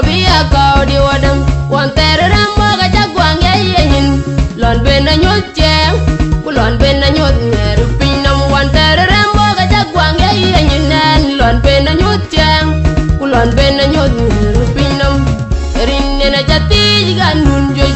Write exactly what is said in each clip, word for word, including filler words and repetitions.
Bï ya kɔ̈u di wadäŋ, wan thɛɛr rɛm wok acä guaŋ ye yenyin. Lɔn ben anyuɔ̈th ciɛɛŋ, ku lɔn ben anyuɔ̈th ŋɛɛr piny nɔm. Wan thɛɛr rɛm wok acä guaŋ ye yenyin ɛn. Lɔn ben anyuɔ̈th ciɛɛŋ, ku lɔn ben anyuɔ̈th ŋɛɛr piny nɔm. Rin en acä thiic ɣandun juëc.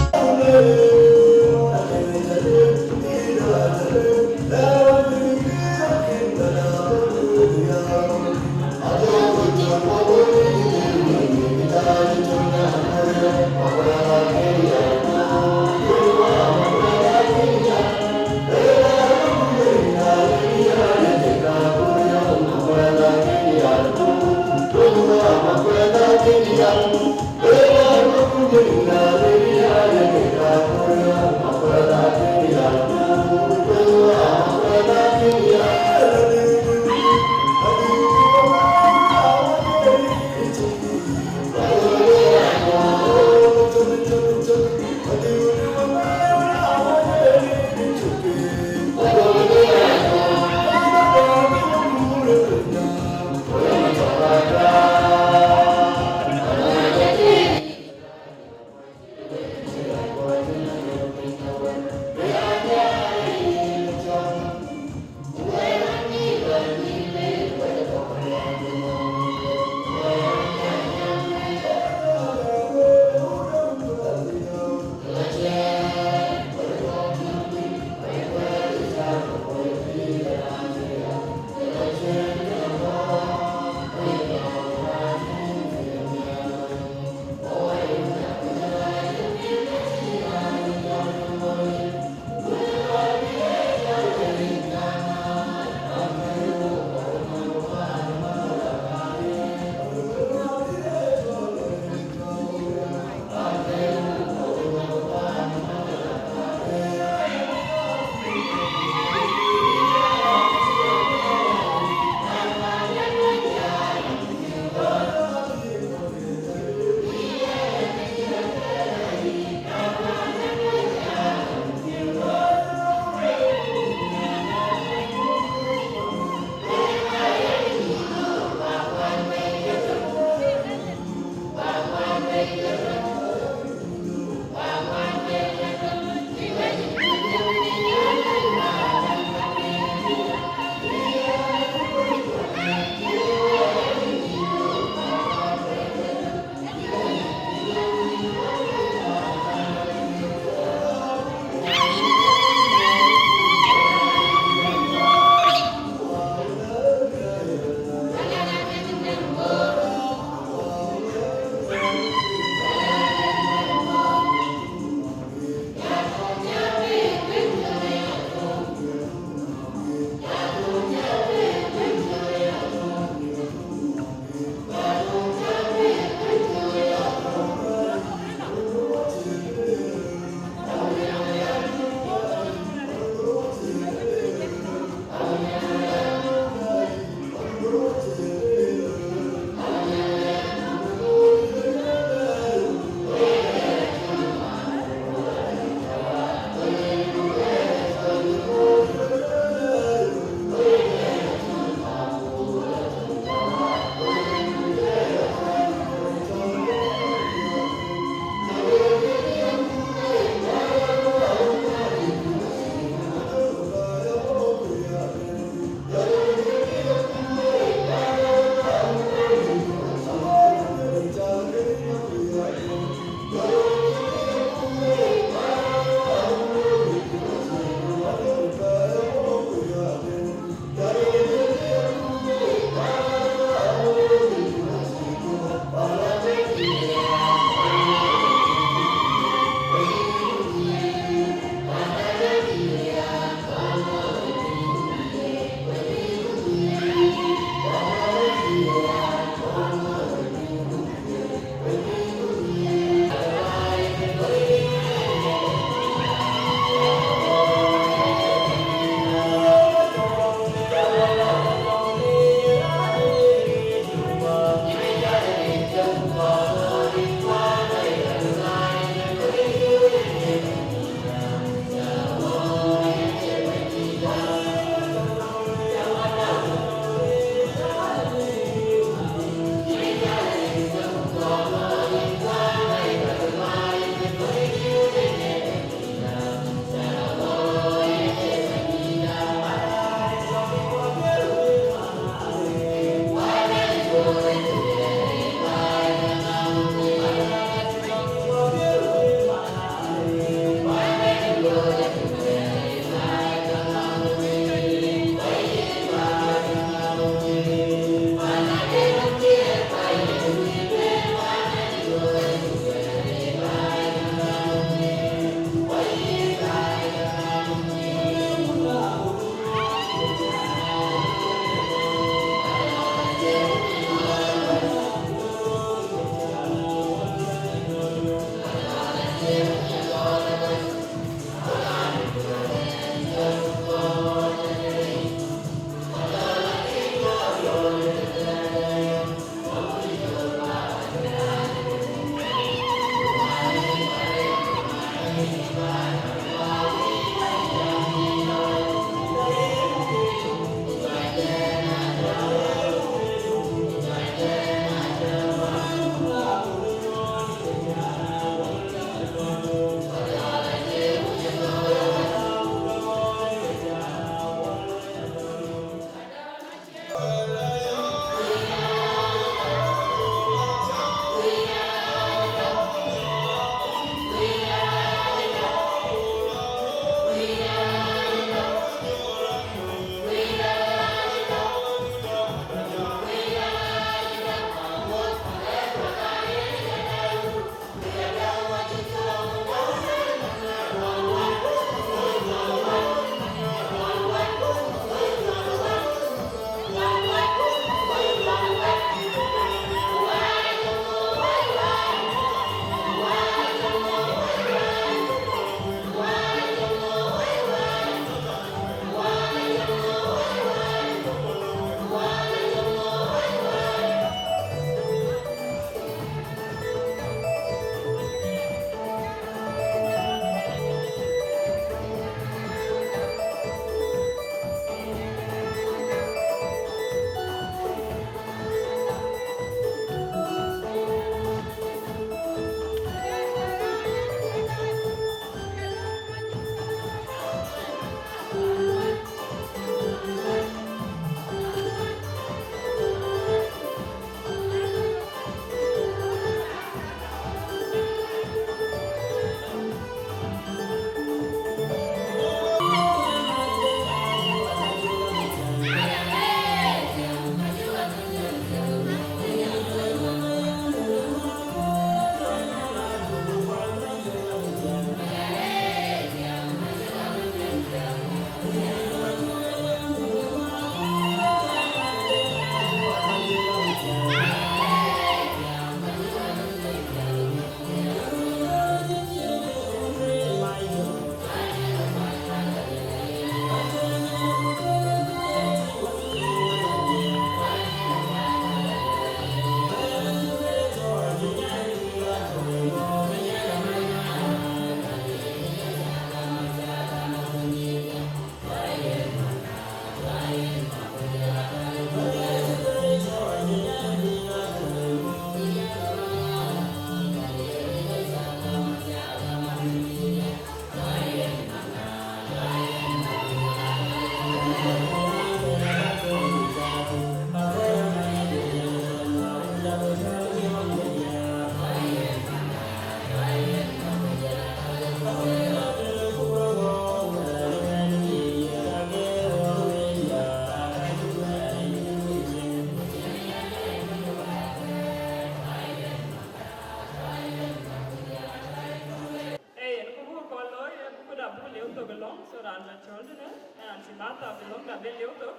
Acɔl tënë, ë Aunty Martha bï lɔ̈ŋda bï liu thok,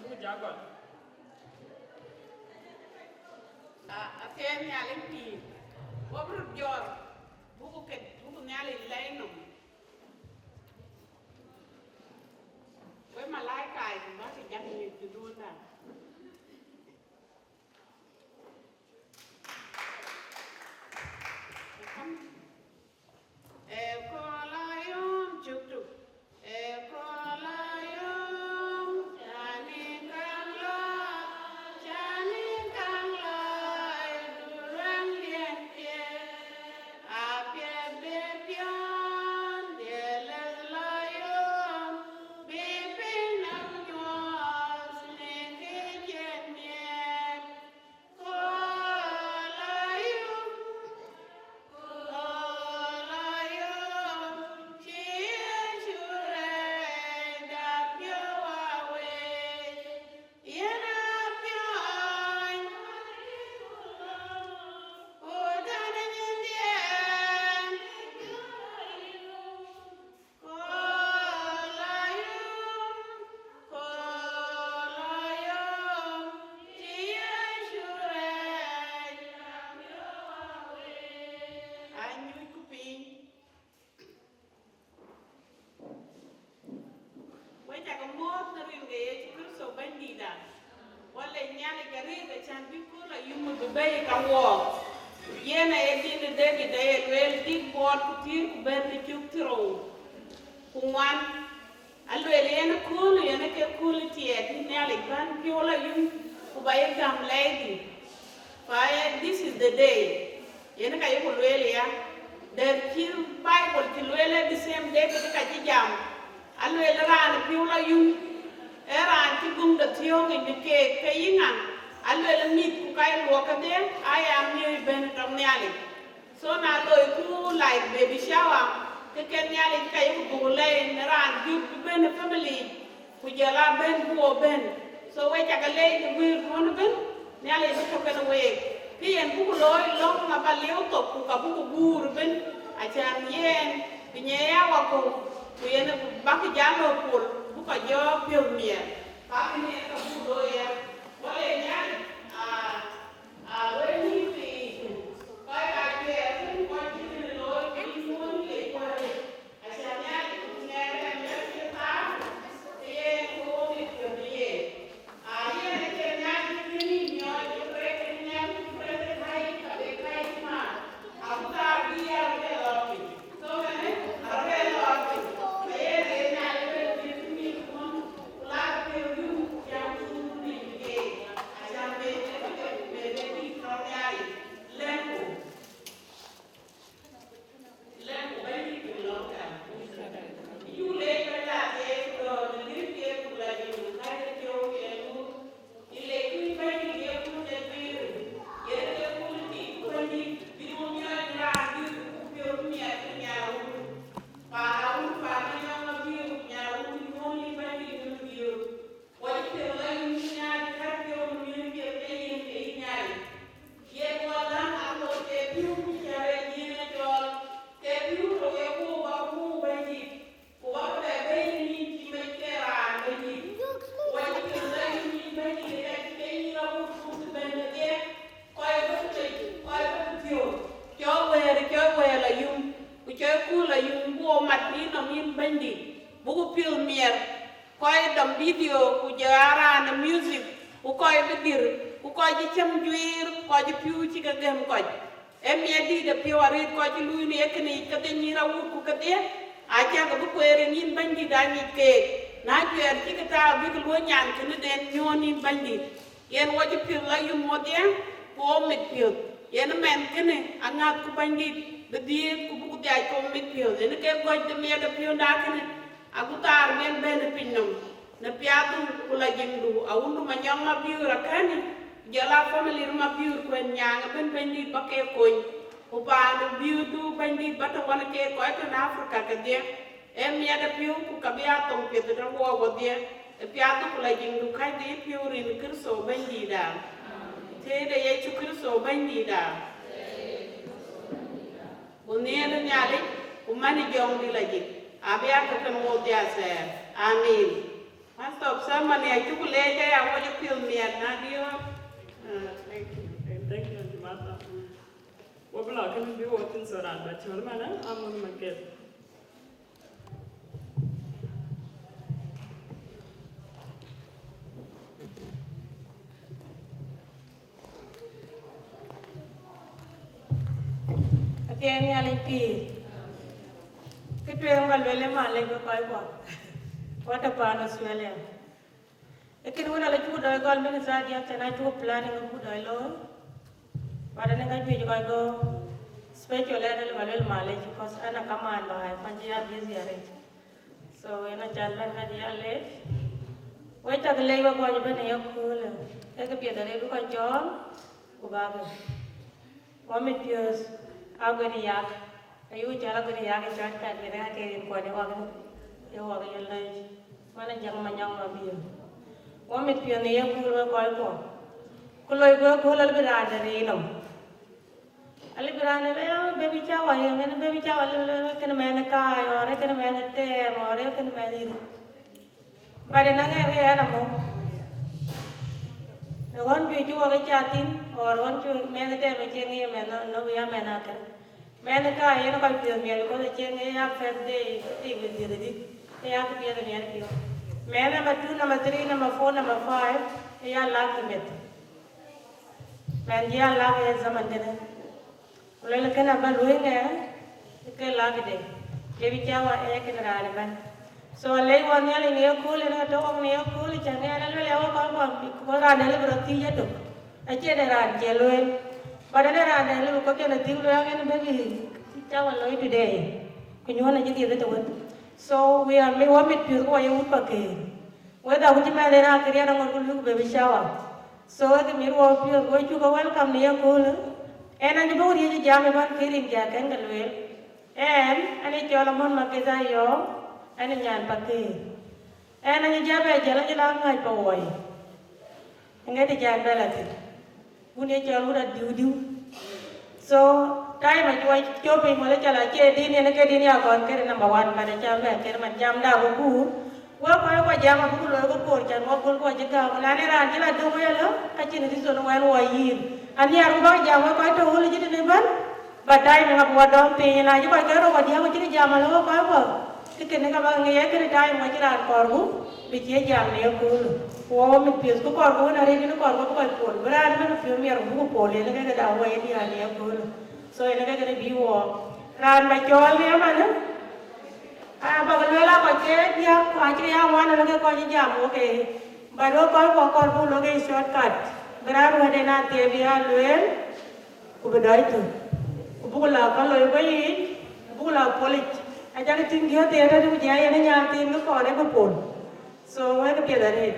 buk ja gɔl. A, athiɛɛn Nhialic pïïr, wok röt jɔt, buku ket, buku Nhialic lɛc nɔm. Wek malaika, bäkï jam në duɔ̈nda. Ekola yom cuk tuk, ekola yom, cani kaŋ la, cani kaŋ la, duran liɛn pie, apie be pian, de leth la yom, bi piny nam nyuɔɔth, ne ke cien miɛt. Wek cakë muɔ̈ɔ̈th në rin ke Yecu Kërtho Bɛ̈nydïïtda. Wale Nhialic arëët acän bï kööl ayum bï bɛ̈i ka wɔɔk. Yen aye din de David aye lueel, tik buɔɔt ku thiëër ku bɛ̈n në cök thiërou ku ŋuan. Alueel yen kööl, yen ke kööl tiɛɛt, bï Nhialic bän piɔ̈u la yum, ku ba ye gäm lɛɛcdï. Fa ye, this is the day. Yen ka yeku lueel ya, dɛ̈t cï Bible cï lueel ë the same day, kë ka cï jam. Alueel raan piɔ̈u la yum, ee raan cï guŋ de thiɔ̈ɔ̈ŋ yic në keek, ke yï ŋa? Alueel mïth ku ka ye luɔk kedhie, aya miɔ̈c bɛ̈n tɔŋ Nhialic. So na loi ku like baby shower, ke ke Nhialic ka yeku dhuk lɛi në raan juëc bï bɛ̈n ë family, ku jɔl a bɛ̈n bï wo bɛ̈n. So we cakë leec në guiir duɔ̈n ëbën, Nhialic bï tɔ̈ kenë week. Kë yen buku looi lɔ̈ŋ aba lieu thok, ku ka buku guur ëbën, acän yen bï nyiɛɛi ya wakɔ̈u, ku yen bäkï jal lɔ pol, buk kɔc jɔ piɔ̈th miɛt. Ka kënë yen ka buku looi ya. Wale Nhialic, aa, Cɔk wɛ̈ɛ̈r, cɔk wɛ̈ɛ̈r la yum, ku cɔk kööl la yum, buk wo mat yïnɔm yïn Bɛ̈nydït, buku piɔ̈th miɛt. Kɔc dɔm video, ku jɔ aa raan ë music, ku kɔc bï dhir, ku kɔc cï cäm juiir, kɔc cï pïu cï ke gɛ̈m kɔc. Ee miɛt dïït ë piɔ̈u arëët kɔc cï luui në ye kënë yic kedhie nyïïr awut ku kedhie, acäkë bï kueer ë nïn Bɛ̈nydït aa nyic keek. Na cuɛɛr cïkï tääu bïkï luöny nyan kënëden nyuɔ̈ɔ̈n nïn Bɛ̈nydït. Yen wo cï piɔ̈th la yum wodhie, ku wo mit piɔ̈th. Yen ëmɛn kënë aŋäth ku Bɛ̈nydït bï dhiëëth ku buku dhiac ke wo mit piɔ̈th. Yen ke gɔ̈c de miɛt ë piɔ̈nda kënë. Agut thaar ben bɛ̈n ë piny nɔm, në piathdu ku la jiŋdu, awundu Manyɔk Mabiöör akäni, ku jɔl a family Mabiöör kuën nyaaŋ ëbën Bɛ̈nydït ba ke kony, ku paan ë Biöördu Bɛ̈nydït ba tɔ̈ wän ke kɔc tɔ̈ në Africa kedhie. Ee miɛt ë piɔ̈u ku ka bï a thoŋ piɛth tɔ̈ wɔɔk wodhie, ë piathdu ku la jiŋdu käcdu ë piɔ̈u rin Kërtho Bɛ̈nydïïtda. Tëëde Yecu Kërtho Bɛ̈nydïïtda. Ku nhiëër Nhialic, ku man ë jɔŋdï la jik. Abï ya ke kën wok dhiathɛɛr. Amin. Pastor of ceremony, acuk leec aya, wok cï piɔ̈th miɛt na diɔ̈ɔ̈k. Ah, thank you. Thank you, Auntie Martha. Wo bï lɔ kënë bï wo thïn, so raan ba cɔl manë, Amoth Maket. Athiɛɛn Nhialic pïïr. Kë tueŋ ba lueel ë malec bï kɔc kuɔ. Wɔ tɔ̈ paan Australia. Ee kën wën ala cuk dɔc gɔl minister diäk tɛ̈n acuk planning buk dɔc looi. But ënë ka juëc kɔc go special ënë lë ba lueel malec, because ënë kamaan ba ai pan cï ya busy arëët. So yen acan bɛ̈n ka diäk lec. Wek cak lec wek kɔc ëbɛ̈n ë yeköölë. Ee kë piɛth arëët bï kɔc cɔɔl ku bäkë. Wɔ mit piöth, Aguën Yak, ayï cɔl Aguën Yak ë cɔl kat, yen ake rin kuɔn ë wak, ë wak yen lɛc, man ë Jaŋ Manyɔŋ Mabiöör. Wɔ mit piöth në yekööl wek kɔc kuɔ, ku loi ku ëkööl alë bï raan dɛ̈ riir nɔm. Alë bï raan dɛ̈ bɛ ya baby shower, yen ënë baby shower, lë, lë, lë, kënë mɛnh ë kaai, or ë kënë mɛnh ë tɛɛm, or ë kënë mɛnh ë yïth. But ënë ŋɛk ë ɛn amɔ. Në ɣɔn juëc cï wɔ ke cath thïn, or ɣɔn cï mɛnh ë tɛɛm acie ŋic mɛnh nɔ, nɔ bï ya mɛnh akër. Mɛnh ë kaai yen kɔc piɔ̈th miɛt, because acie ŋic ya first day, thik bï dhiëth adï, ë ya kë piɛth miɛt piɔ̈u. Mɛnh number two, number three, number four, number five, ë ya lak kï meth. Mɛnh cï ya lak ë zaman kënë. Ku luel kënë abä luöi ŋɛɛr, ke lakde, ke bï cä wä ee kënë raan ëbɛ̈n. So alec wɔ Nhialic në yekööl, yen atɔ̈ wok në yekööl, cän ŋɛɛr aluel ya wok kɔc kuɔ, ku raan de lëbï rɔt thiëc etök. Acie de raan cie lueel, but ënë raan de lëbï kɔc cïn adhil lueel, yen bï bï cä wä looi today. Ku nyuɔ̈n acï dhiëth ëtök wën. So we are mi wä mit piöth ku wä ye wut pa keer. Whether ku cï mɛnh en akëriɛɛr aŋot ku luiku baby shower. So wek mit wɔ piöth, wek cuk ke welcome në yeköölë. Ɛn acï bɔ̈ riëëc ë jam ëbɛ̈n ke rin cä kɛ̈n ke lueel. Ɛn, ɛn ë cɔl Amoth Maket Ayɔ̈ɔ̈m, ɛn ë nyan Pakeer. Ɛn acï jam ë jël acï la ŋäc pa woi. Ŋet ë jam bɛ̈l athïn. Wun ye cɔl wun adiudiu. So time acuɔc cop piny wala cɔl acie din yen ke din ya kɔn kërë number one, but acam bɛ kërë man jamda ku kuur. Wek kɔc kɔ jam abuk looi ku koor can wɔ gol kɔ cï gam. Na ne raan cï la döŋ wël, ka cïn reason wɛn wɔ yïn. Anhiar ku bak jam wek kɔc tɔ̈ wul cï tënë bän. But time ŋa bï wɔ dɔm piny, na cï kɔc ke röt wɔ diäk ku cï jam alë wek kɔc kɔ. Kë kënë ka bä ŋic ee kënë time wɔ cï raan kɔɔr ku bï cie jam në yeköölë. Ku wɔ mit piöth ku kɔɔr ku wën arëët kën kɔɔr ku bï kɔc pol. Bï raan bën piöth miɛr ku buk pol yen ke këda wɔ ye diäär në yeköölë. So yen ke kënë bï wɔ. Raan ba cɔɔl në ëmënë, aa, bak lueel aa kɔc ke diäk, ku acï ya ŋuan alë ke kɔc jam, okay. But wek kɔc kɔ kɔɔr buk lok ë shortcut. Bï raan wɛ̈t en athiɛɛi bï ya lueel, ku bï dɔc thök. Ku buk la ka loi wei yiic, ku buk la polic. Acan tïŋ diäk thiëër tënë ku jɛ yen ë nyan thiin ke kɔɔr ë bï pol. So wek piɛth arëët.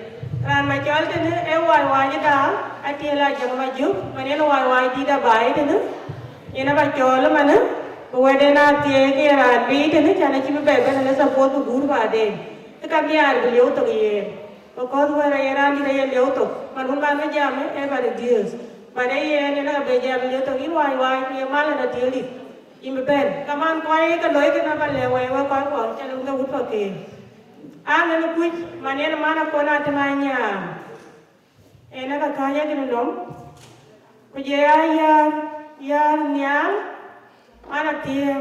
Raan ba cɔl tënë ee wai wai da, atiël a jɔŋ ma jök, man yen wai wai dït abaai tënë. Yen aba cɔɔl ëmanë, bï wɛ̈t en athiɛɛi ke ye raan bï tënë, can acï bï bɛ bɛ̈n alë support bï guur baden. Ë ka nhiaar bï lieu thok yen. Because wɛ̈t aye raan dït aye lieu thok. Man wun man bï jam ë, ë ba reduce. But ee yen, yen aba bɛ jam lieu thok, yïn wai wai, ku ye mal ën atiël dït. Yïn bï bɛ̈n. Kaman kɔc ke loi kënë aba lɛ̈k wɛ̈i wek kɔc kuɔ, cä lëu ke wut pa keer. An, ënë kuc, man yen man akon atïm anyaam. En ë ka kääc ee kënë nɔm, ku jɔ ya yäär, yäär nhial, man athiëëŋ,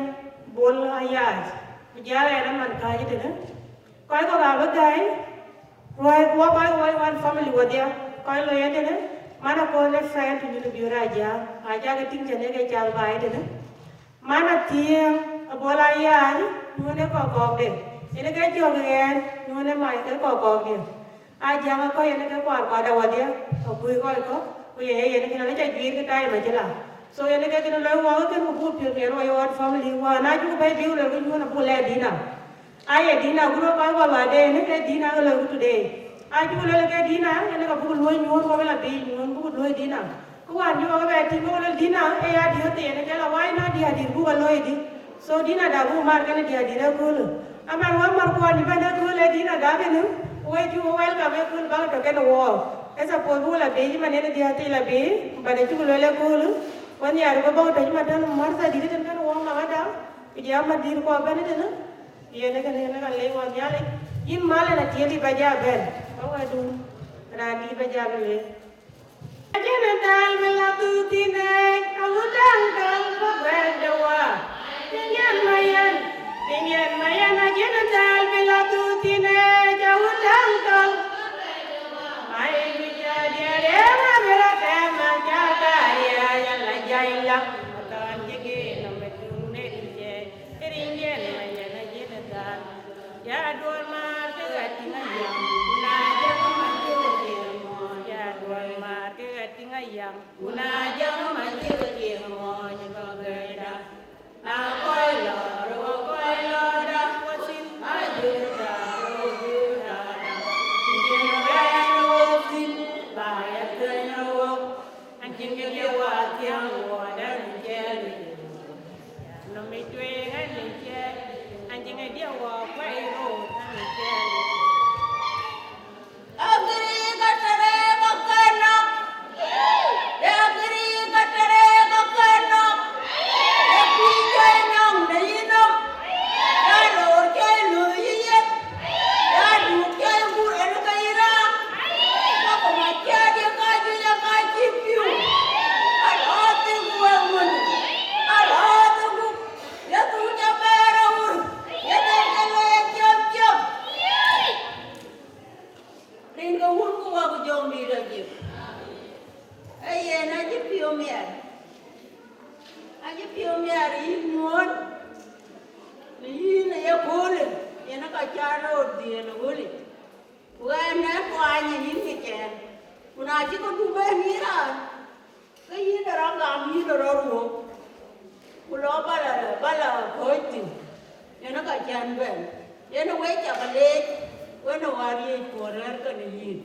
bol ayac, ku jɔ ya ɣɛn ë man kääc ee tënë. Kɔc kɔ̈k abï gäi, ruääi ku wɔ kɔc wɔ wan family wɔdhia, kɔc loi ee tënë, man akon ë friend to nyuth biöör ajiääk, ajiääk ë tïŋ cän ee ke cath baai ee tënë. Man athiëëŋ, abol ayac, nyuɔ̈n ë kɔk kɔ̈kde. Yen ke jɔ̈k ɣɛɛr, nyuɔ̈n ë mac ke kɔk kɔ̈kde. Ajiääk akɔ̈k yen ke kuar kuat awɔdhia, akuëi kɔc kɔ̈k, ku ye yen kënë lɔ cä juiir ke time acï la. So yen ke kënë loi wɔɔk kënë ku buk piöth miɛt wɔ ye ɣɔt family wään, na cuk bɛ̈i bï ku lëu ke nyuɔ̈n abuk lɛɛr dïït na. Aye dïna, ku röt kɔc kɔ̈k wäär de, yen ke dïna ke loi ku today. Acuk lueel ke dïna, yen ka buk luɔ̈i nyuɔ̈ɔ̈n, wɔ bï la biic nyuɔ̈ɔ̈n, buk luɔ̈i dïna. Ku wään cï wɔ ke bɛ tïŋ, ke wɔ lueel dïna, ee ya diäär thii, yen ke la wai na diäär dït, buk ke looi dï. So dïna da buk mar kënë diäär dït ëköölë. Aman wä mar kuɔn cï bɛ̈n ëköölë, dïna da kënë, ku wek cuk welcome ëkööl bäk tɔ̈ kënë wɔɔk. Ë suppose buk la biic, man yen diäär thii la biic, but acuk lueel ëköölë, wën nhiaar ku bäk tɔ̈ cï man tën mär thaa dït tën kënë wɔɔk ŋa wada, ku jɔ ama dït kuɔ bɛ̈n tënë. Yen ë kënë, yen ë ka lec wɔ Nhialic, yïn mal ën atiëël yï ba ja bɛ̈n, ba wɛ̈tdu raan dït ba ja bï lueel. Ajën dal bï la dhuk thïn ë, awut daŋ dal ba bɛ̈n de wä. Piny yen ma yen, piny yen ma yen, ajën dal bï la dhuk thïn ë, awut daŋ dal. Ai, mi ja diɛɛr ë ma bï rɔt tɛ̈m, ma ja gäär ya, ya la jai la, ma thɔn cï gëën nɔm ë tuŋ nen cɛ. Rindiɛn ma yɛn ajin dal. Ya duɔl maar ke ka tiŋ ayam, ku na jam ma jiro tiŋ mo. Ya duɔl maar ke ka tiŋ ayam, ku na jam ma jiro tiŋ mo, ni ba gɛda. Na kɔi lɔ, ro kɔi lɔ da, wasin, a jiro da, ro jiro da da. Jin rɛn wasin, ba ya tɛn ro. An cïn kë diɛ̈ wäär thiäŋ wɔ dɛ̈t në ciɛɛŋ. Nɔm ë tueŋ an në ciɛɛŋ. An cïn kë diɛ̈ wäär kuɛɛi röör an në ciɛɛŋ. Agiri ka tɛrɛ ka kɛ nɔk. Agiri ka tɛrɛ ka kɛ nɔk. Ë pïïr cɔl nɔŋ në yï nɔm. Ya röör cɔl luöi yï yeth. Ya duk cɔl gur ënë ke yï raak. Ka ku mac cä diɛ̈ ka juëc aka cï piu. Arɔ̈ɔ̈th thïn ku wek ŋuɔ̈n. Arɔ̈ɔ̈th thïn ku ye thuk cä bɛ̈ɛ̈r awur. Ye dhil cä lɔ ye ciɔp ciɔp. Rin ke wun ku wä ku jɔŋdït ajik. Ee yen acï piɔ̈u miɛt. Acï piɔ̈u miɛt yïn ŋuɔ̈ɔ̈n. Në yïn ë ye köölë, yen ë ka cä röör dhiëël ë wëlic. Ku ɣɛn ë kuany ë yïn kë cɛɛn. Ku na cï këdu bɛ̈n yïn raan, ke yïn ë rɔt gam, yïn ë rɔt ruɔ̈k. Ku lɔ ba la, ba la kɔ̈ɔ̈c thïn. Yen ë ka cän bɛ̈n. Yen ë wek cä ke leec, wën ë wäär yiëc puɔ̈u rɛ̈ɛ̈r kenë yïn.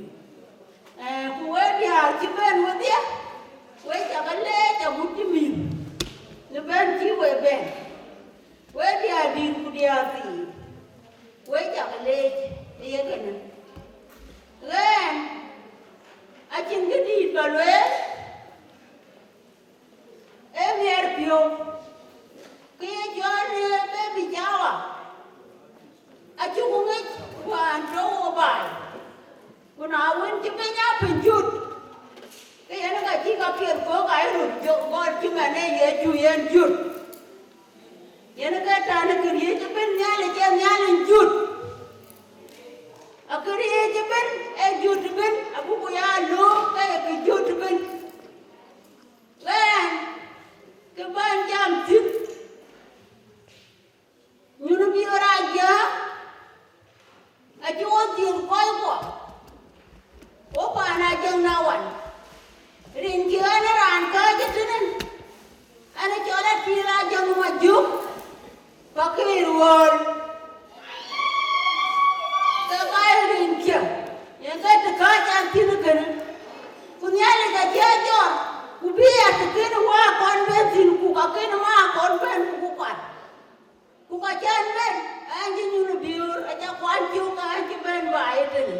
Ee, ku wek diäär cï bɛ̈n wedhie, wek cä ke leec agut cï mïth në bɛ̈n cï wek bɛ̈n. Wek diäär dït ku diäär thii, wek cä ke leec ë ye kënë. Ɣɛn, acïn kë dït ba lueel, ee miɛt piɔ̈u, kë ye cɔl ë baby shower, acuk ŋic wään tɔ̈u wo baai. Ku na wën cï piny aa piny jut, ke yen ka cï ka piɛth kɔ̈k aa röt jɔ gɔl cï man ë Yecu yen jut. Yen ke tɛ̈n ë këriëëc ëbën Nhialic ee Nhialic jut. Akëriëëc ëbën ee jut ëbën, abuku ya lööm ke ye kë jut ëbën. Ɣɛn, kë bän jam thïn, nyunë bï ɣɔn aa jiääk, acï wo dhiëëth kɔckuɔ, wo paan Ajäŋ na wan. Rin cï ɣɛn ë raan kääc ëtënë, ɣɛn ë cɔl Atiil Ajäŋ Majök, pa Kiir Ɣööl. Ke ka ye rin cië, yen ke të kääc an thïn kënë. Ku Nhialic acï a jɔt, ku bï ya të kënë wäär kɔn bɛ̈n thïn, ku ka kënë wäär kɔn bɛ̈n, ku ku kuat. Ku ka cän bɛ̈n, an cï nyunë biöör, aca kuany cök, an cï bɛ̈n baai ëtënë.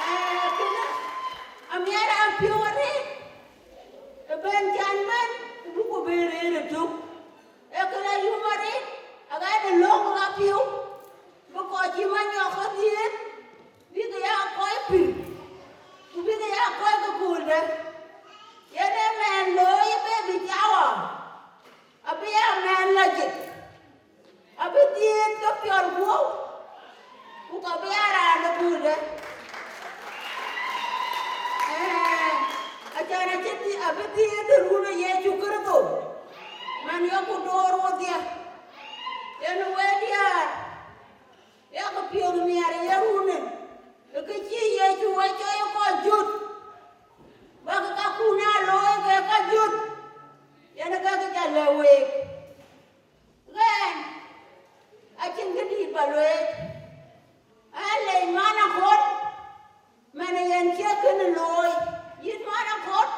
Ee, kënë, amiɛt raan piɔ̈u arëët, ëbën cän bɛ̈n, ku bï ku bɛ̈n rëër ëtök. Ee kë la yum arëët, aɣɛn ë lɔ̈ŋ ɣa piɔ̈u, bï kɔc cï manyɔk ke dhiëëth, bïk ya kɔc pïr, ku bïk ya kɔc ke kööldë. Yen ee mɛɛn looi ë baby shower, abï ya mɛɛn lajik, abï dhiëëth ke piɔl guɔ̈u, ku ka bï ya raan de kööldë. Ee, acan acï dhi-, abï dhiëëth ë run ë Yecu Kërtho, man yeku door wodhie. Yen wek diäär, yakë piɔ̈ɔ̈th miɛt ë ye runë, ë kë cï Yecu wec cɔɔl kɔc jut, bäk kakun aa looi ke ka jut, yen ke kë ca lɛ̈k week. Ɣɛn, acïn kë dït ba lueel, aa lec man akɔ̈l, man ë yen cï kënë looi, yïn man akɔ̈l,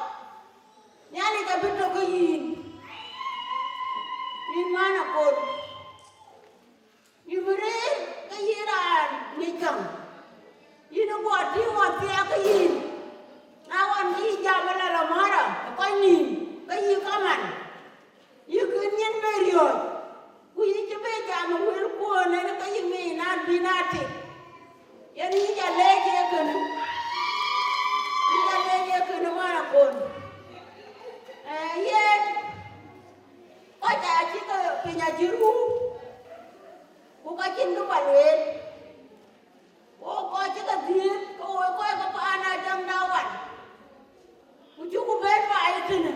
Nhialic abï tök ke yïn, yïn man akɔ̈l. Yïn bï rëër ke yïn raan ŋic käŋ. Yïn ë guɔ tïŋ ɣɔn thiaak ke yïn. Na ɣɔn ke yï jam ëlä la märä ë kɔc nïïm, ke yï kaman. Yï kën Ee, yen, kɔc acï ke piny acï ruu, ku ka cïn kë ba lueel. Wo kɔc cï ke dhiëëth, ke wo kɔc ke paan Ajäŋ da wan. Ku cuku ben baai ë tënë,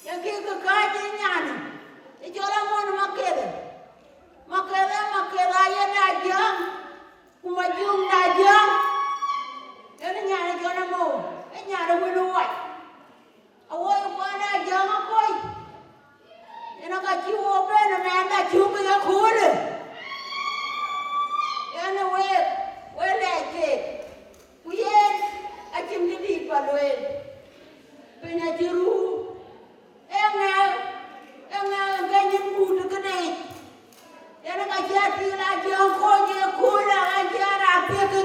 ye kï ke kääc ë nyanë, ë cɔl Amon Maketh. Maketh ë Maketh aye da Ajäŋ, ku Majöŋ da Ajäŋ. Yen nyan ë cɔl Amon, ë nyan ë wën ë wac. Awoi kuan Ajäŋ akoi. Yen aka cï wo ben ë mɛɛnda cuk ë köölë. Yen ë week, we lɛɛc keek. Ku yen acïn kë dït ba lueel. Piny acï ruu. Eŋɛ, eŋɛ ke nyin kut këde yic. Yen aka cï atil Ajäŋ kony ë köölë, an cï a raan piɛ̈kë.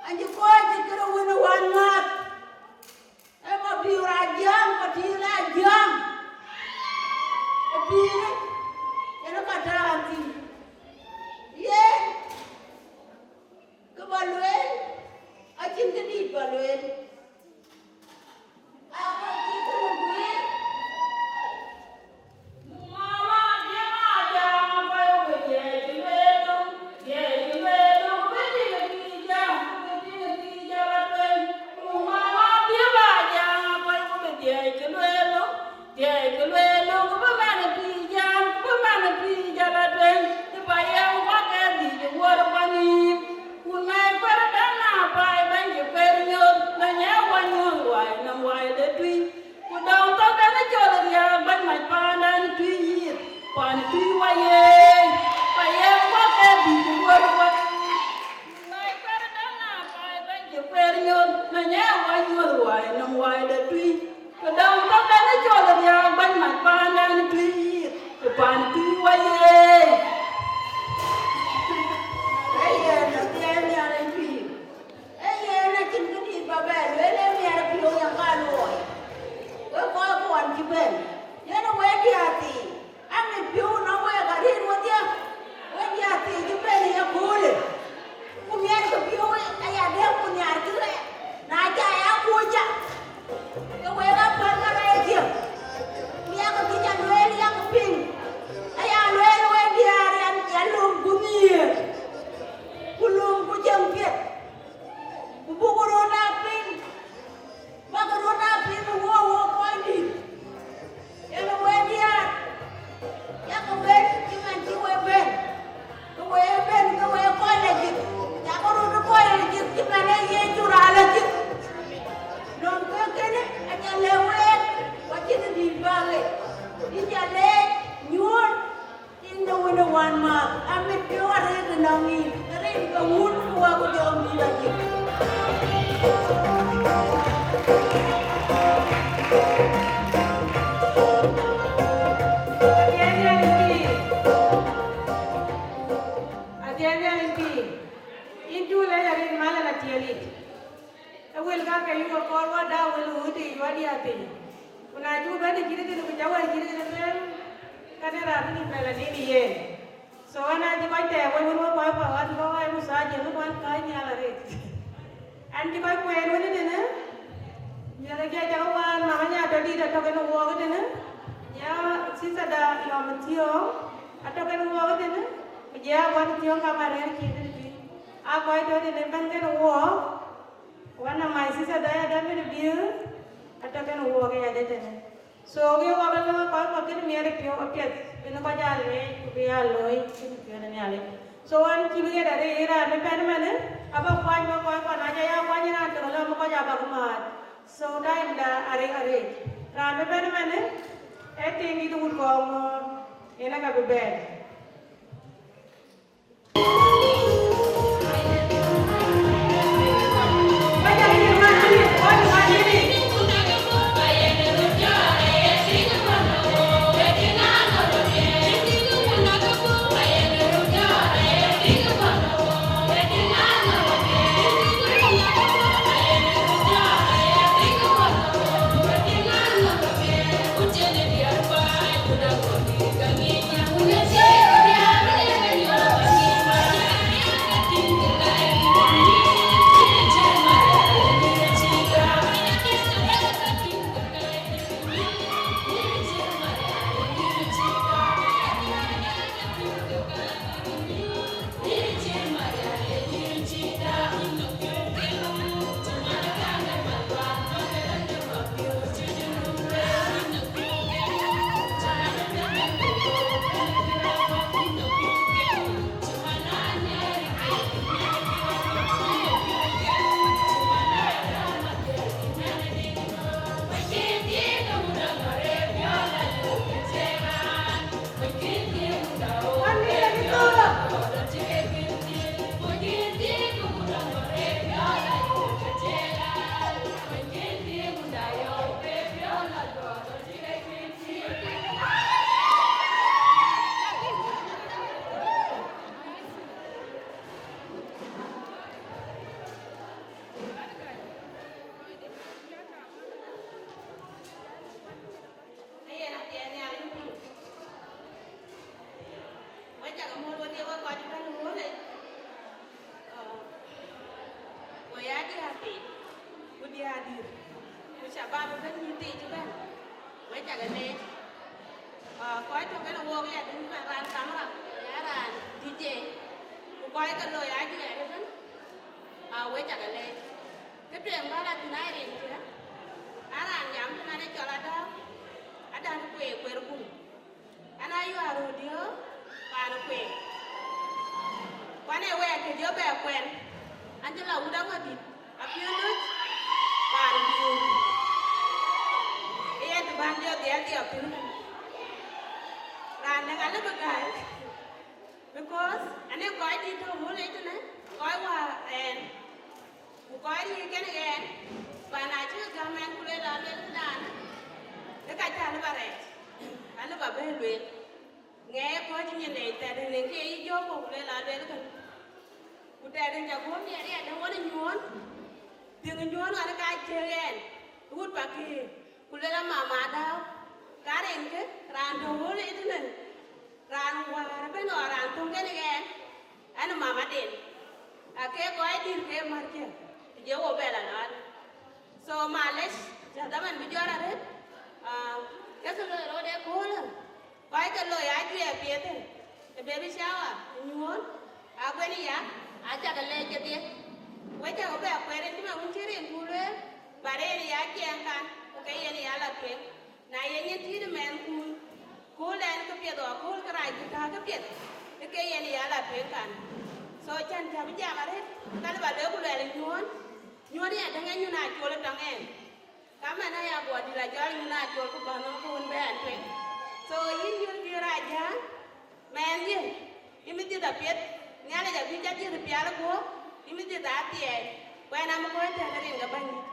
An cï kɔc cï kërë wën ë wan ŋääth. Ë Mabiöör Ajäŋ, Matil Ajäŋ. Ë pïïr, yen ë ka tɔ̈ raan thïn. Yen, kë ba lueel, acïn kë dït ba lueel. Aa, kɔc cï kënë guiir. Ku dɔŋ thok dɛn cɔl riääk bɛ̈ny mac paandan Tuïc yith, pan Tuïc wayee, wayee kuɔk ke bï ku wär wär. Ku ŋäc kuɛɛr däŋ na paai bɛ̈ny cï kueer nyuɔ̈th, na nyɛ wä nyuɔ̈th wai nɔm wai de Tuïc. Ku dɔŋ thok dɛn cɔl riääk bɛ̈ny mac paandan Tuïc yith, ku pan Tuïc wayee. Ee yen, athiɛɛi Nhialic pïïr. Ee yen acïn këdït ba bɛ lueel, ee miɛt piɔ̈u yen ka luɔi. Wek kɔc kuɔn cï bɛ̈n, yen ë wek diäär thii, amit piɔ̈u nɔm wek arëët wedhie, wek diäär thii cï bɛ̈n ë ye köölë. Ku miɛt ke piɔ̈u aya dɛ̈p ku nhiaar kë rɛɛt, na ca ya kuöc ca, ke wek apäl ka rɛɛc cï. Ku yak kë ca lueel yak piŋ, aya lueel wek diäär an, ya lööm ku nhiëër, ku lööm ku cieŋ piɛth. Ku buk röt aa piŋ, bäk röt aa piŋ ë wok, wok kɔc dït. Yen ë wek diäär, yak bɛ̈n cï man cï wek bɛ̈n. Ke wek bɛ̈n, ke wek kɔc lajik, yak röt kɔc lajik cï man ee Yecu raan lajik. Nɔn ke kënë aca lɛ̈k wek, ku acïn dït bä ɣet, yïn ca leec nyuɔ̈ɔ̈n. Tiŋ de wën ë wänmääth, amit piɔ̈u arëët ënɔŋ yïn, rin ke wun ku wä ku jɔŋdït ajïk. Athiɛɛi Nhialic pïïr. Athiɛɛi Nhialic pïïr. Yïn cu lɛc arëët mal ë la tiɛɛl yic. Ë wël ka ke yuk akɔɔr wä da wël ɣööt yiic wä diäär piny. Ku na cuk bɛ̈n ë cït kënë ku ca wɛ̈ɛ̈r cït kënë lueel, ka de raan bï bɛ la nin ë yen. So, ɣɛn acï kɔc tɛɛk wei wën wek kɔc kɔ̈k ɣän bä wai musajin bï kɔc kääc nhial arëët. An cï kɔc kueen wën ëtënë, miɛ̈thë jɛ cak wään mama nya tɔ dït atɔ̈ kenë wook ëtënë, ya sister da Lɔm Thiɔ̈ɔ̈ŋ atɔ̈ kenë wook ëtënë, ku jɛ a guɔt Thiɔ̈ɔ̈ŋ kam arëër cït ëtënë. Aa kɔc tɔ tënë bɛ̈n kenë wook. One of my sister da ya dɛm in biu, atɔ̈ kenë wook ya de tënë. So, we wä ke lɔ kɔc kɔ̈k kën miɛt ë piɔ̈u apiɛth, bï kɔc aa leec, ku bï aa looi, kën piɔ̈n ë Nhialic. So, wan cï bï ɣet arëët, raan bï bɛ̈n ëmënë, abä kuany bä kɔc kɔ̈k, na ca ya kuany raan tök lɔ bï kɔc aa bäk määt. So, time da arëk arëët. Raan bï bɛ̈n ëmënë, ee tiŋ dït wut kɔɔr ŋɔ̈ɔ̈r, yen aka bï bɛ̈n. Shabab ëbën, nyïïn thiic ëbën, wek cak leec. Ah, kɔc tɔ̈ kenë wok ya dïn, bɛ̈n raan kamera, ya raan D J, ku kɔc ke loi ajuɛɛr ëbën, ah, wek cak leec. Kë tueŋ bä la thïn aa rin cï, aa raan jam tënë ɣɛn ë cɔl Adau, Adan Kueer, Kueer Guŋ. An, ayuaar röördït paan Kueer. Ku an, ee wɛɛr kë jɔ bɛ kuɛn, an, cï la wut aŋɔdït, apiööc paan Biöör. Ee yen të bän jɔ dhiɛl dhiɔp thïn. Raan dɛ̈ alë bï gäi, because ane kɔc dït tɔ̈ wun ë tënë, kɔc wäär ɛn. Ku kɔc riëëc kenë ɣɛn, bä na cï gäm ɛn ku lueel, aluel këdan, ke ka cä lë bä rɛɛc, alë bä bɛ̈n lueel. Ŋɛɛ kɔc nyin dɛɛc tɛ̈dë në ke yï jɔ̈ɔ̈k ku lueel, aluel kën. Ku tɛ̈dë ca guɔ̈m riɛt riɛt dë ɣɔn ë nyuɔ̈ɔ̈n, thiëŋ nyuɔ̈ɔ̈n ɣɔn ka cëk ɛn, wut pakëër, ku lueel, amama Adau, ka rin kë, raan tɔ̈ wun ë tënë, raan wäär ëbën ɣɔn raan thöŋ kenë ɣɛn, ɛn ë mamaden, ake kɔc dït ke märkiɛ̈, të je wo bɛ la lɔ̈ɔ̈r. So, malec, cä dhaman bï jɔt arëët, ah, ke kë loi rot ë köölë, kɔc ke loi ajuɛɛr piɛth ë, ë baby shower, ë nyuɔ̈ɔ̈n, aguɛn ya, acä ke leec kedhie. Wek cä ke bɛ kuɛɛr rin cï man wun cï rin ku lueel, ba rëër ya ciɛɛŋ kan, ku ke yen ya la tueŋ. Na ye nyin tïït ë mɛnhkun, kööl ɛn këpiɛth, ɣɔn kööl kërac ku tääu këpiɛth, ë ke yen ya la tueŋ kan. So, cän cä bï jam arëët, ka lë bä lueel ku luɛɛl ë nyuɔ̈ɔ̈n, nyuɔ̈ɔ̈n ya däŋ ë nyun acol ë tɔŋ ɛn. Ka man aya guɔ dït acɔl nyun acol ku bä nɔm ku wën bɛ ɛn tueŋ. So, yïn nyuɔ̈ɔ̈n dït rac jäl, mɛnhdiɛ̈, yïn bï dhiëth apiɛth, Nhialic abï ca dhiëth pial ë guɔ̈p, yïn bï dhiëth athiɛɛi, ku ɛn amï kɔc tɛ̈n rin ke bänydït.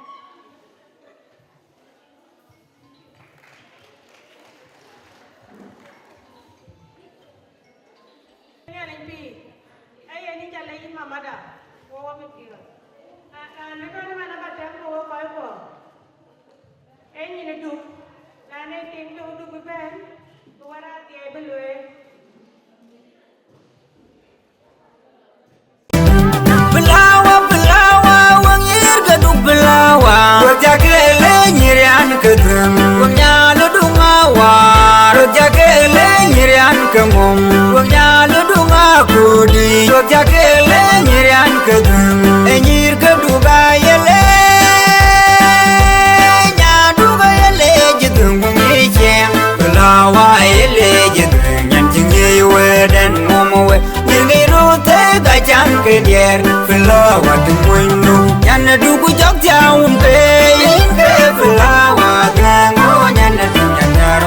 Nhialic pïïr, ee yen yïn ca lec yïn mamada, wo wo mit pïïr. Aa, aa, në kën man aba tɛ̈m ke wo kɔc kuɔ. Ee nyin ë duk, na në tiŋ tök duk bï bɛ̈n, bï wär athiɛɛi bï lueel. Bï lääu, bï lääu, wek nyïïr ke duk bï lääu. Röt jakë le nyïïr yan ke dhuëëŋ, wek nyal ë duŋ awär. Röt jakë le nyïïr yan ke ŋöm, wek nyal ë duŋ akutdï. Röt jakë le nyïïr yan ke dhuëëŋ, ë nyïïr ke duk aye leec, nya duk aye leec ë dhuëëŋ ku ŋic ciɛɛŋ. Bï lääu aye leec ë dhuëëŋ, nyan cï ŋic wëëtden ŋöm we. Nyïïr ke röt thëëk acam ke diɛɛr, flower të muɔnydu. Nyan ë duk ku jɔk thiaun pei, ke flower dhuëëŋ, oh, nyan ë duk nyan nhiar.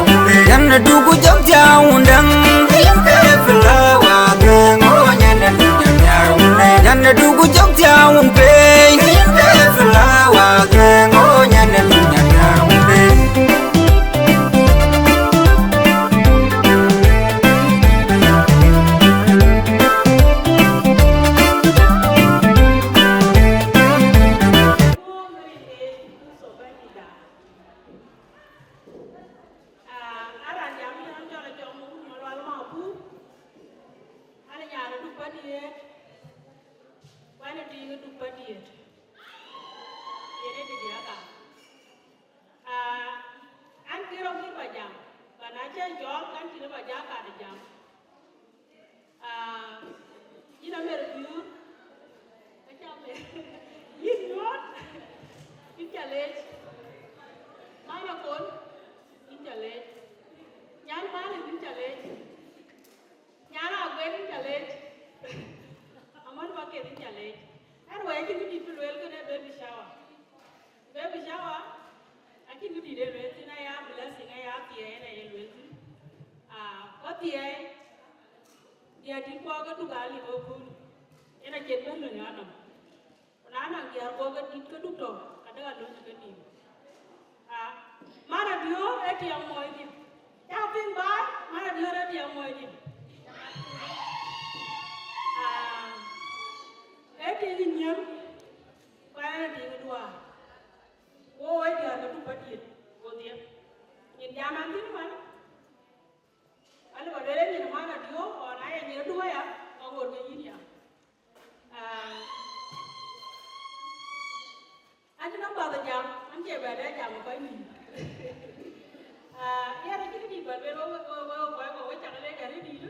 Nyan ë duk ku jɔk thiaun däŋ, ke flower dhuëëŋ, oh, nyan ë duk nyan nhiar. Nyan ë duk ku jɔk thiaun pei, ke flower dhuëëŋ, oh, nyan ë duk nyan nhiar. Ah, aran jam tënë cɔl Ajɔŋ Malual Mabur, an, nyan ë duk Padiet, ku an, ë tiiŋ ë duk Padiet, yen ë dït aka. Ah, an, kë rɔt kï ba jam, ba na cä jɔɔk, an, cïn ba jam, ka de jam. Ah, yïn Amer Biur, acä Amer. Yïn Nyuɔɔt, yïn ca leec. Man Akon, yïn ca leec. Nyan Malith, yïn ca leec. Nyan Aguer, yïn ca leec. Aman Baketh, yïn ca leec. Anyway, acïn kë dït bï lueel kënë baby shower. Baby shower, acïn kë dït ë lueel thïn, aya blessing, aya thiɛɛi, yen aye lueel thïn. Ah, ku thiɛɛi, diɛt dït kuɔ ke duk aa lip ë kööl, yen acïn bɛ̈n löny ɣa nɔm. Ku na nɔŋ diɛt kuɔ ke dït ke duk tɔ̈, ka dek a löny ke nïïm. Ah, man Adiöör ë tiɛɛm muɔɔcdiɛ̈. Cä piŋ baai, man Adiöör ë tiɛɛm muɔɔcdiɛ̈. Ah, ë tiŋ ë nyiëëm, ku ɛn ë tiŋ ë duaar. Wo woi diäär ke duk Padiet, wo dhiëëth. Nyin jam an thïn man, alë ba lueel nyin man Adiöör, ɣɔn aye nyin ë duk aya, ɣɔn ɣöt ke yïn ya. Ah, acïn nɔm path jam, an cie bɛ dɛ jam. Kɔc nïïm. Ah, yɛn acïn dït ba lueel, wek, wek, wek, wek, wek, wek cak lec arëët dït.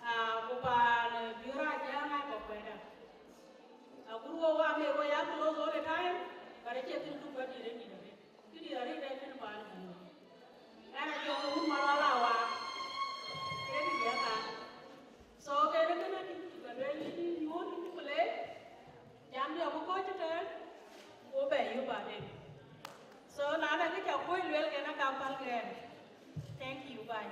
Ah, ku paan, eh, Biöör Ajäŋ aa kɔ̈k kuɛɛda. Agut wo wa mek wo ya close all the time, but acie thïn duk ba dït arëët dït arëët. Kë dït arëët ee kënë paan Biöör. Ɛn a jɔk wun Malɔl Awaak. Ee kë diɛ̈ ka. So, kënë kënë dït dït ba lueel yïn nyuɔ̈th yïn ku leec. Jam diɔ̈k ku kɔc ëtɛ̈ɛ̈n, ku bɛ yök baden. So, na de kë ca kuɔ̈c lueel, kën aka päl kɛn. Thank you, bye.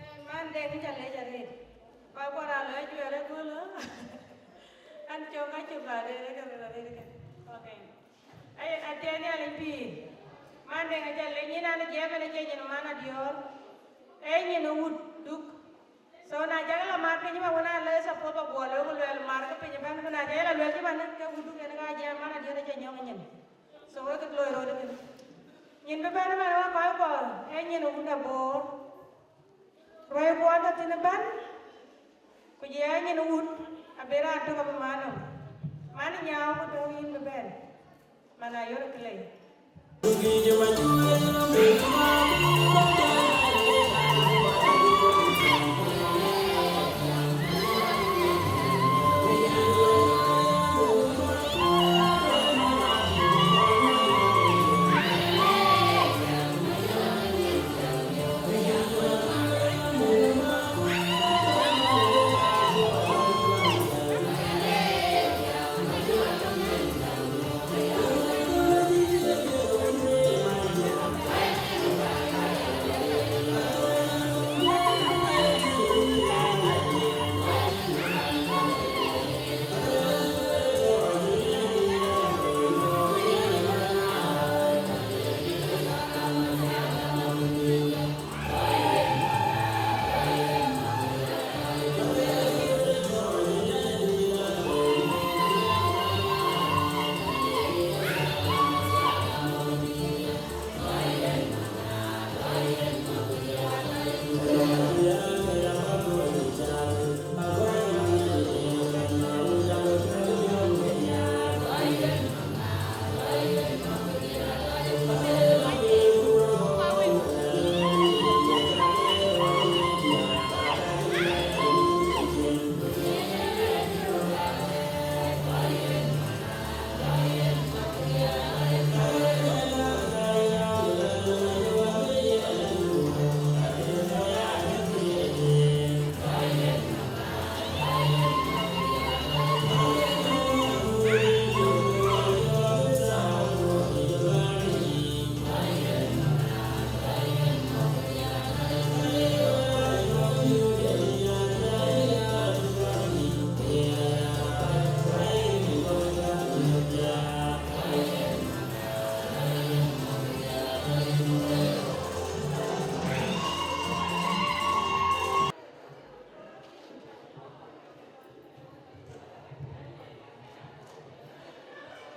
Eh, man de kë ca lec arëët. Kɔc kuɔ raan lɔ ajuɛɛr ëkööl, ɣa? An cɔk ka cï baden, ëkë röt arëët ëkë. Okay. Ai, athiɛɛi Nhialic pïïr. Man de kë ca lec, nyin an jiɛɛm en acie nyin man Adiɔ̈ɔ̈r. Ee nyin wut Duk. So na jɔl la mar piny ëbɛ̈n, wën a lɔ support ba guɔ lueel ku lueel mar ke piny ëbɛ̈n, ku na jɔl la lueel cï man ke wut Duk en ka jiɛɛm man Adiɔ̈ɔ̈r acie nyɔ̈ŋ nyin. So wek ke loi röt ëkënë. Nyin bï bɛ̈n ëbɛ̈n wek kɔc kuɔ, ee nyin wut Abor. Ruɛ̈i kuɔ tɔ̈ thïn ëbɛ̈n, ku jɔ ee nyin wut abï raan tök abï man nɔm. Man nyau ku tɔ̈u yïn bï bɛ̈n. Man Ayɔ̈r Clay.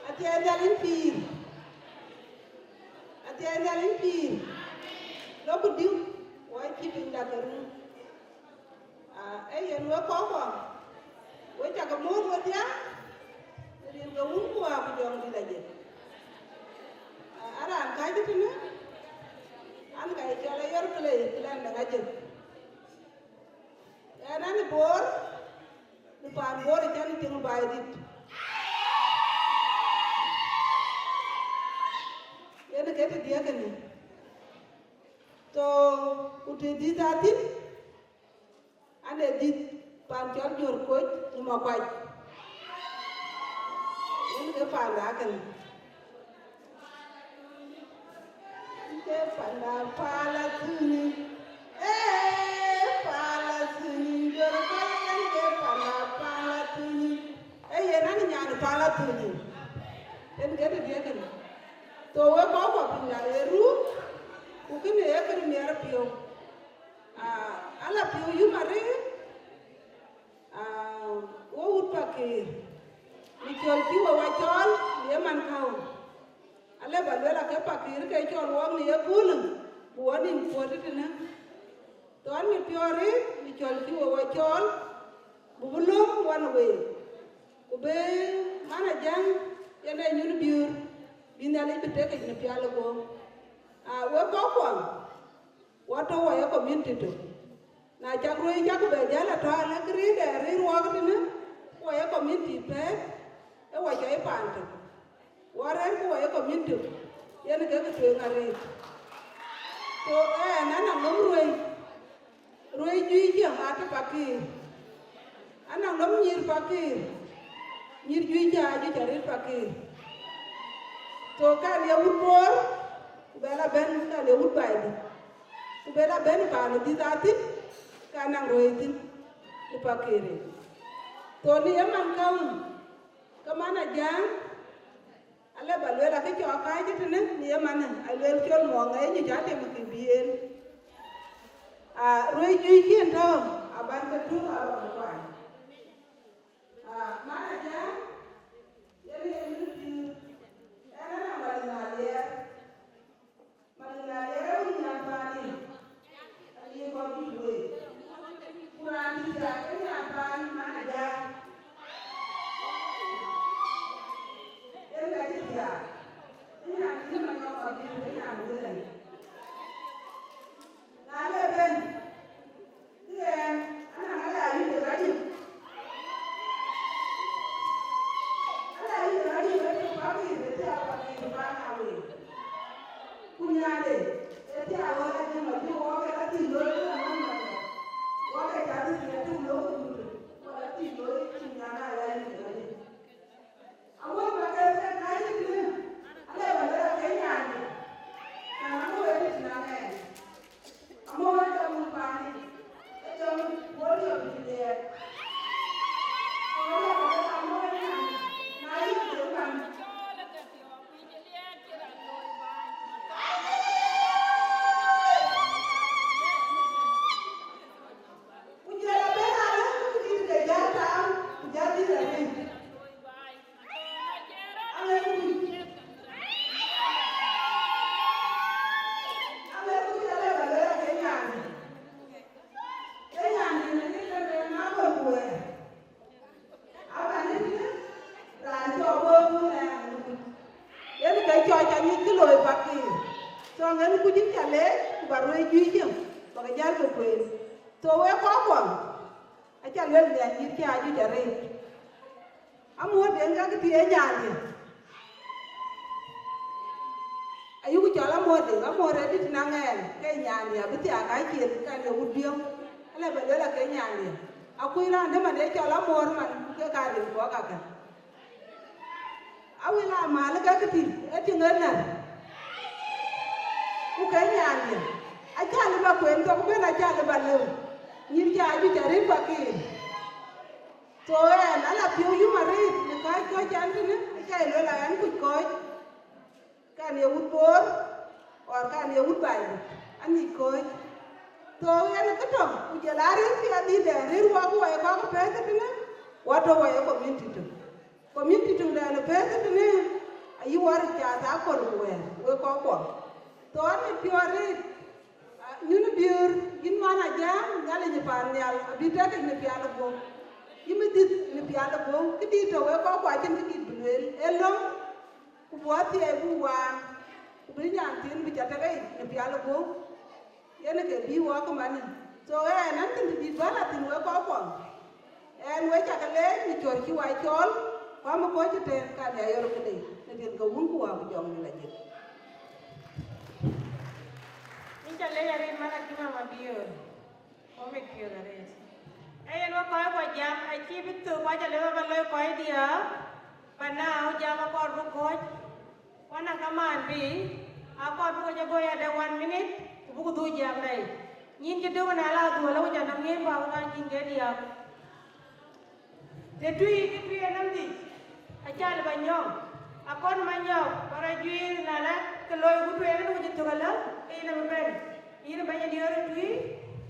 Athiɛɛi Nhialic pïïr. Athiɛɛi Nhialic pïïr. Lok ku diu, wɔ cï piny dak ke run. Ah, ee yen wek kɔckuɔ, wek cak ke muɔ̈ɔ̈th wedhie, rin ke wun ku wä ku jɔŋdït aye. Ah, araan kääc tënë, an ka ye cɔl Ayɔ̈r Clay, Clan de Ŋajëk. Ɣɛn an ë Bor, në paan Bor ë can tiŋ baai dït. Yen ke të diɛ̈ kënë. So, ku të dhïth aa thïn, an ee dhïth paan cɔl Jɔ̈ɔ̈r Koc në Makuac. Yen ke paan aa kënë. Ke panda pala thuni. Eh, pala thuni. Jɔ̈ɔ̈r Koc yen ke panda pala thuni. Eh, yen an nyan pala thuni. Yen ke të diɛ̈ kënë. So wek kɔckuɔ piny da ye ruu, ku kënë ye kë miɛt piɔ̈u. Ah, ala piɔ̈u yum arëët. Ah, wo wut Pakëër, në cɔl cï we wa cɔɔl, në ye man käu. Alë ba lueel, ake Pakëër ke cɔl wɔk në ye köölë, bï wɔ nïm puɔ̈t tëtënë. Thɔn mit piɔ̈ɔ̈th rëët, në cɔl cï we wa cɔɔl, bï bï löm wan week. Ku bï man Ajäŋ, yen ee nyun Biöör. bï Nhialic bï tek yic në pial ë guöp. Aa, wek kɔckuɔ, wɔ tɔ̈ wɔ ye community tök. Na cak ruëëc cak bɛ jäl atɔ̈, alë kë rëër dɛ rëër wɔɔk tënë, wɔ ye community pɛ̈ɛ̈th, ë wɔ cɔl paan tök. Wɔ rɛ̈ɛ̈r ku wɔ ye community tök, yen ke kë tueŋ arëët. So, ɛn anɔŋ nɔm ruëëc, ruëëc juëc cï mat Pakëër. Anɔŋ nɔm nyïïr Pakëër, nyïïr juëc cï aa juëc arëët Pakëër. So, kɛn ye wut Bor, ku bɛ la bɛ̈n, kɛn ye wut Baidït, ku bɛ la bɛ̈n paan ë dhïth athïn, ka naŋ ruëëc thïn ë Pakëër. So, në ye man käŋ, ke man Ajäŋ, alë ba lueel akë cɔk kääc tënë në ye manë, alueel col muɔŋ ë nyic atem kë bï en. Aa, ruëëc juëc cïn tɔ̈, aban ke tuk, aban ke kuany. Aa, man Ajäŋ, yen ye min pïïr, ɛn anɔŋ Malik Aliɛɛr. Malik Aliɛɛr ee wun nyan paan yic, ayï kɔc juëc wei. Ku raan cï thiaak ke nyan paan man Ajäŋ. Yen ka cï thiaak, ke nyan cï man nɔm abï ke nyan wël. Na le bɛ̈n, ke ɣɛn, anɔŋ ala yï de rajï. Ala yï de rajï, rajï Pakëër, rajï Pakëër, bana wei. Ku nyande, ë thiaak ɣɔn ajï ma cï wɔ ke la thïn looi ke la man ma. Wɔ ke ca thïn ke tum looi ku dutu, wɔ la thïn looi, ku nyande ala yï de rajï. Amuɔ̈c ba ke thiëëk kääc tënë, ale ba lɛ̈k ke nyandï, na na ŋö wek tït na ŋɛɛn. Amuɔ̈c ba muk paani, e jɔŋ bɔ̈ jɔ bï lɛɛr. Ku ale ba lɛ̈k amuɔ̈c nyandï, na yï ke man. Ku jɔl a ben alë, ku dït ke jäl tääu, ku jäl dït arëët. Amen. Amen. Ku jɔl a ba lueel ke nyandï. Ke nyandï në dït ke lueel na gɔl ku wɛɛr. Aba në dït, raan cɔk bɔ̈ nu na ya nu. Yen ke cɔk ca nyic kë looi Pakëër. So, ŋɛn ku cïn ca leec, ku ba ruëëc juëc jëm, ba ke jäl ke kueen. So, wek kɔckuɔ, aca lueel nhial nyïïr cï aa juëc arëët. Amuɔ̈ɔ̈tden ka kë thiëëc nyandï. Ayuku cɔl amuɔ̈ɔ̈tden, amuɔ̈ɔ̈t ë dït na ŋɛɛn, ke nyandï abï thiaak ka cil, ka le wut biöŋ. Ale ba lueel ake nyandï. Akuc raan dë man ee cɔl amuɔ̈ɔ̈r man, ku ke ka rin kɔ̈k akä. Awël amal ke kë tïŋ, ë tïŋ ë nɛ̈r. Ku ke nyandï, aca lë ba kueen thok bën, aca lë ba lëu. Nyïïr cï aa juëc arëët Pakëër. So ɣɛn, ala piɔ̈u yum arëët në kääc kɔ̈c ɛn tënë, aca ye lueel a ɣɛn kuc kɔ̈c. Kɛn ye wut Bor, or kɛn ye wut Baidït, anyic kɔ̈c. So ɣɛn ë kë tɔ̈, ku jɔl a rëër piɛth dïïtdɛn, rëër wɔ ku wɔ ye kɔc ke pɛ̈ɛ̈th tënë, wɔ tɔ̈ wɔ ye community tök. Community töŋdɛn ë pɛ̈ɛ̈th tënë, ayï wɔ röt cath aköl ku wɛɛr, wek kɔckuɔ. So anyic piɔ̈u arëët, ah, nyun ë biöör, yïn man Ajäŋ, Nhialic ë paannhial, abï tɛ̈k yic në pial ë guöp. Yïn bï dhïth në pial ë guöp, këdït tɔ̈ wek kɔckuɔ acïn këdït bï lueel, ee löŋ, ku buk athiɛɛi buk waan, ku bï nyan thiin bï ca tɛ̈k yic në pial ë guöp. Yen ke bï wɔ ke manë. So ɣɛn, an, kën të dït bä la thïn wek kɔckuɔ. Ɣɛn, wek ca ke leec në cɔl cï wa cɔɔl, ku amï kɔc ëtɛ̈ɛ̈n, ka bï a yɔr këde, në tiɛ̈n ke wun ku wa ku jɔŋ la jël. Yïn ca leec arëët man akï mama biöör. Wɔ mit piöth arëët. Ee yen wek kɔckuɔ jam, acï bï thök, ku aca lëu ba loi kɔc diäk, but now jam akɔɔr bï kɔ̈ɔ̈c. Wana kaman bï, akɔɔr buk jɔ gɔ̈i ade one minute, ku buk dhuk jam dai. Nyin cï döŋ na la dhuɔl, ku jɔ nɔm yen bä wun a nyin ke diäk. Të tui, të tui anɔm dhic, acal ba nyɔk. Akɔn ma nyɔk, ba rɔ juiir na la ke looi ku tueŋ, ku cï thök alä, ke yïn abï bɛ̈n. Yïn bɛ̈ny diäär tui,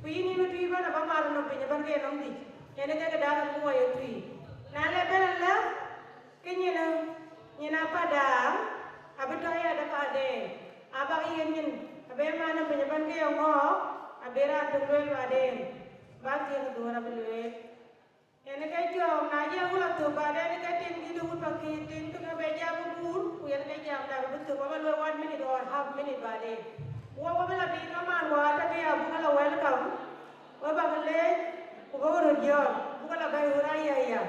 ku yïn yïn tui bän aba mar nɔm piny, abän ke nɔm dhic. Yen ke ke daŋ ku wɔ ye tui. Na le bɛ̈n alä, ke nyin, nyin apadaŋ, abï tɔ ya de paden, abak yen nyin, abï man piny abän ke ye ŋɔɔk, abï raan tök lueel baden, bak thiëëk dhuɔ̈ɔ̈r abï lueel. Yen ke jɔɔk, na ye wun la thök baden ke tiŋ dït wut pa kï tiŋ tïŋ abï jam ë guur, ku yen ke jam dak bï thök, wek bï luɔi one minute or half minute baden. Wek wek bï la tiŋ kaman wäär tɔ̈ këya buk la welcome, wek bäk leec, ku bäk röt yɔ̈ɔ̈k, buk la bɛ̈i ɣöt aya ya.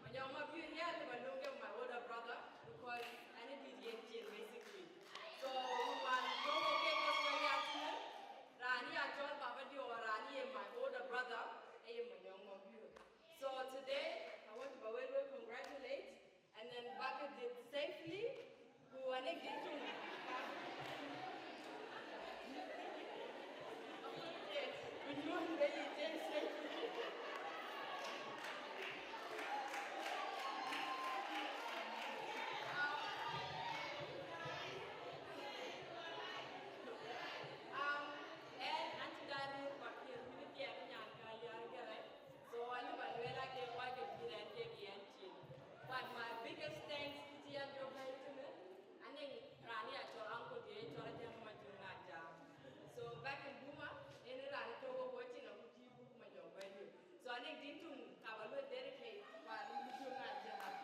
Manyɔŋ Mabiöör, yeah, alëu ba luɔm ke my older brother, because an ë dït yen cin, basically. So, wään tɔ̈u ke Australia tënë, raan ya cɔl Baba Dior, raan ye my older brother, aye Manyɔŋ Mabiöör. So today, I want to ba wek congratulate, and then back it safely. Ku anɔŋ dït tum. Ku nyuɔ̈n bï yï tëk safely. Um, and, and to that, but here, we need to have a young guy, yeah, yeah, right? So, alëu ba lueel ake kɔc ke pïïr ɛn kek yɛn cin. But my biggest thanks to Tia Jok Bɛ̈i tënë, anɔŋ raan ya cɔl uncle de cɔl Ajak Majök Ajak. So back in Buma, yen raan tɔ̈u wok cin aku cï buk Majök Bɛ̈i. So anɔŋ dït tum ka ba luɔi dedicate, ba luɔi Majök Ajak.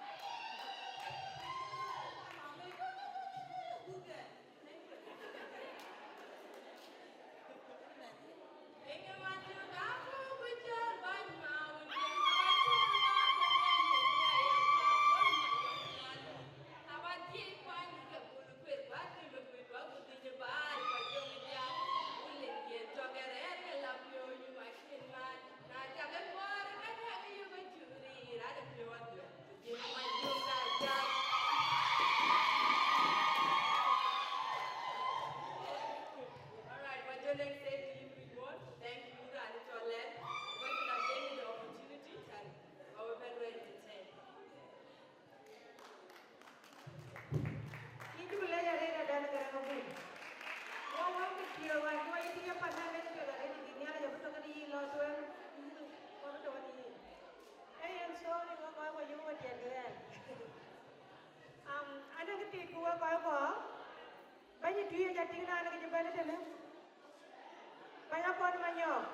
All right, my dear, next day to you, everyone. Thank you, Rani Toilet. Thank you for giving me the opportunity, and I will be very entertained. Yïn cuk lɛc arëët, Adan Garaŋ Abun. Wɔ wä ke piɔ̈u wän, wɔ yï tiŋ ë pan ënë piɔ̈u arëët, yï Nhialic abï tɔ̈ kenë yï lɔ tueŋ. Wɔ bï tɔ̈ kenë yï. Ee yen, sorry, wɔ kɔc wɔ yöök wɔ tiɛt kë ɣɛn. Am, anɔŋ kë tiit ku wek kɔc kɔ̈k. Bɛ̈ny ë Tuï acä tïŋ naan ke cï bɛ̈n ëtënë. Bɛ̈ny Akɔn Manyɔk.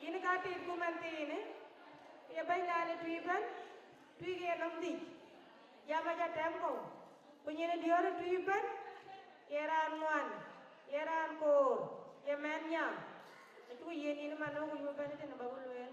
Yïn ka tiitku mɛn thiinë, ye bɛ̈ny naan ë Tuï bɛ̈n, Tuï ke ye nɔm dhïc. Jam acä tɛm kɔ̈u, ku nyin ë diäär ë Tuï bɛ̈n, ye raan ŋuan, ye raan koor, ye mɛnh nya. Acuk yiën yïn man ë wïc bï bɛ̈n ëtënë ba wï lueel.